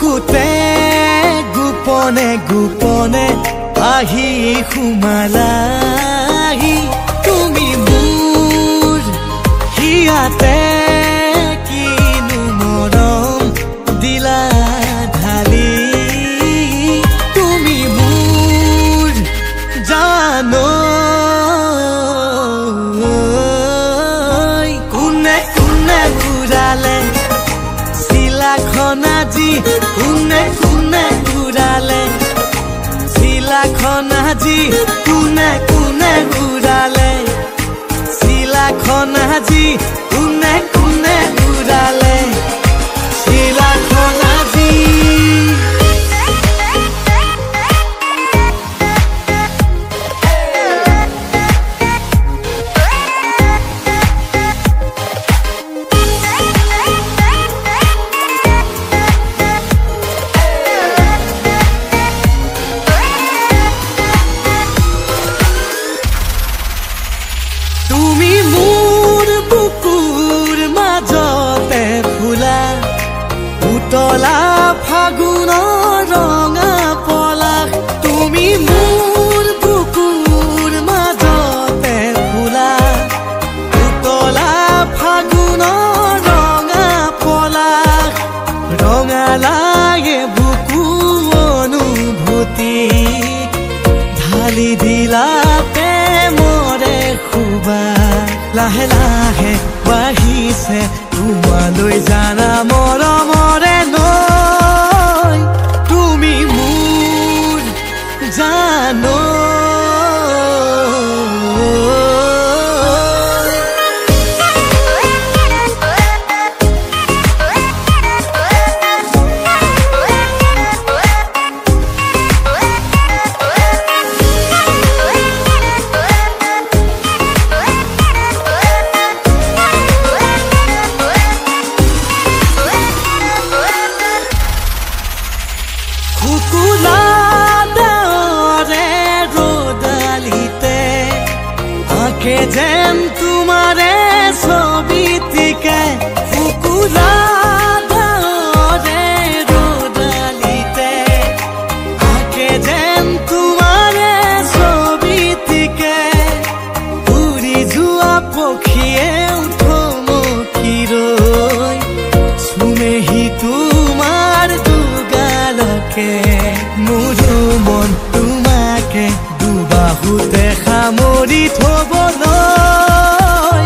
বুকুতে গোপনে গোপনে আহি সোমালাহি। তুমি মোৰ হিয়াতে কিনো মৰম দিলা ঢালি, তুমি মোৰ জানো কোনে কোনে উৰালে চিলাখন আজি, কোনে কোনে উৰালে চিলাখন আজি, কোনে কোনে উৰালে চিলাখন আজি, কোনে কোনে উৰালে চিলাখন আজি। তুমি মোৰ বুকুৰ মাজতে ফুলা উতলা ফাগুনৰ ৰঙা পলাশ, তুমি মোৰ বুকুৰ মাজতে ফুলা উতলা ফাগুনৰ ৰঙা পলাশ, ৰঙা লাগে বুকু অনুভূতি ঢালি দিলা প্ৰেমৰে সুবাস। লাহে লাহে বাঢ়িছে তোমালৈ জানা মৰমৰে নৈ, তুমি মোৰ জানো। শুকুলা ডাৱৰে ৰ'দালিতে আঁকে যেন তোমাৰে ছবিটিকে, শুকুলা ডাৱৰে ৰ'দালিতে আঁকে যেন তোমাৰে ছবিটিকে, উৰি যোৱা পক্ষীয়ে থমকি ৰৈ চুমেহি তোমাৰ দুগালকে, মোৰো মন তোমাকে দুবাহুতে সামৰি থবলৈ।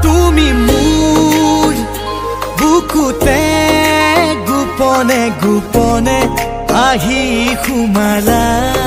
তুমি মোৰ বুকুতে গোপনে গোপনে আহি সোমালাহি।